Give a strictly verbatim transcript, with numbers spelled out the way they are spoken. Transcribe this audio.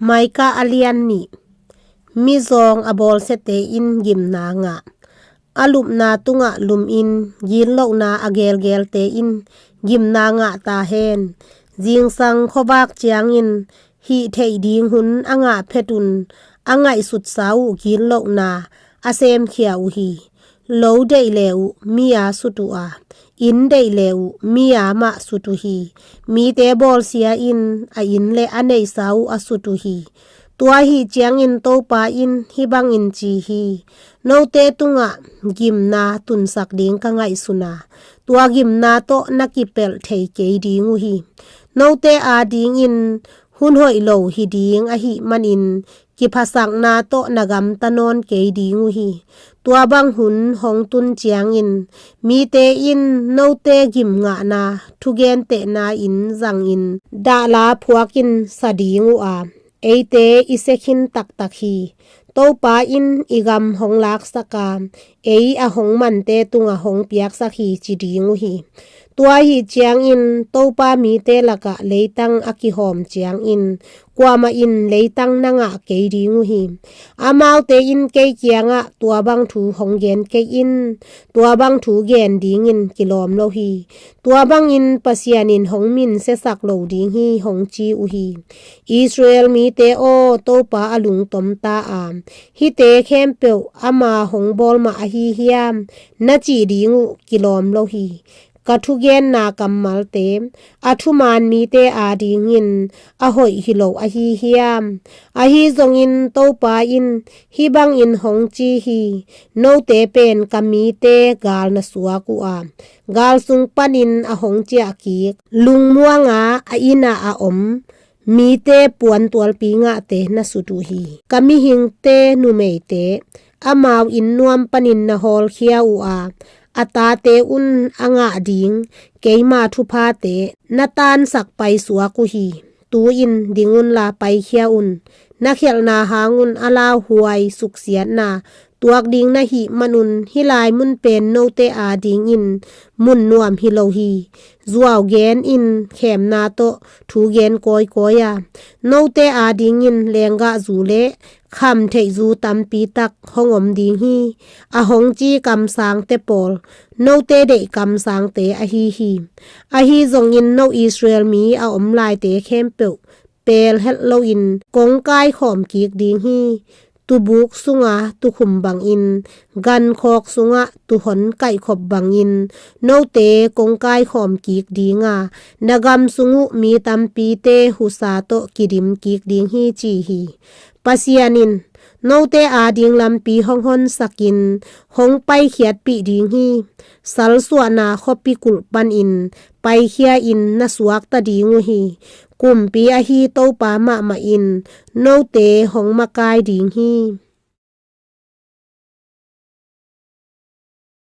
Micah a lian nih. Mizawng a bawlsiate in gimna ngah, a lupna tungah lumin gitlohna a gelgelte in gimna ngah ta hen. Zingsang khuavak ciangin hih theih ding hun a ngah phetun a ngaihsutsa uh gitlohna a semkhia uh hi. Lo deih le uh mi a sut uh a, inn deih le uh mi a mah sut uh hi. Mite bawlsia in a inn le a neihsa uh a sut uh hi. Tua ahih ciangin Topa in hih bangin ci hi: Note tungah gimna tunsak ding ka ngaihsun a, tua gimna tawh na kipelh thei kei ding uh hi. Note adingin hun hoih lo hi ding ahih manin kiphasakna tawh na gamta nawn kei ding uh hi. Tua bang hun hong tun ciangin mite in note gimngahna thugentehna in zangin dahla phuakin sa ding uh a, eite i sekhin taktak hi. Topa in i gam hong laksak a, ei a hong mante tungah hong piaksak hi, ci ding uh hi. Tua ahih ciangin Topa mite lakah leitang a kihawm ciangin kuamah in leitang na ngah kei ding uh hi. Amaute in kei kiangah tua bang thu hong gen kei in, tua bang thu gen dingin kilawm lo hi. Tua bangin Pasian in hong minsiasak lo ding hi, hong ci uh hi. Israel mite aw, Topa a lungtom ta a, hihte khempeuh ama hong bawl mah ahi hiam, na cih ding uh kilawm lo hi. Ka thugenna kammalte a thuman mite adingin a hoih hi lo ahi hiam? Ahi zongin Topa in hih bangin hong ci hi: Note pen ka mite gal na suak uh a, gal sung panin a hong ciah kik, lungmuanga a innah a om mite puantualpi ngahte na sut uh hi. Ka mihingte numeite amau inn nuam panin na hawlkhia uh a, a tate un a ngah ding keima thuphate na tansak paisuak uh hi. Tu-in ding unla paikhia un. Na khialhna hangun a lauhuai suksiatna tuak ding na hih manun hih lai mun pen note adingin mun nuam hi lo hi. Zuau gen in khemna tawh thu gen kawikawi a, note adingin lenggahzu le khamtheihzu tampi tak hong om ding hi. A hong ci kamsangte pawl note deih kamsangte ahi hi. Ahi zongin no Israel mi a om laite khempeuh pelhelh loin kong kaikhawm kik ding hi. Tubuk sunga tukhum bangin, gankhawk sungah tuhon kaihkhop bangin note kong kaikhawm kik ding a, na gam sung uh mi tampite husa tawh kidim kik ding hi, ci hi. Pasian in note ading lampi hong honsakin hong paikhiatpih ding hi. Salsuahna khuapi kulh panin paikhia-in na suakta ding uh hi. Kumpi ahi Topa mahmah in note hong makai ding hi.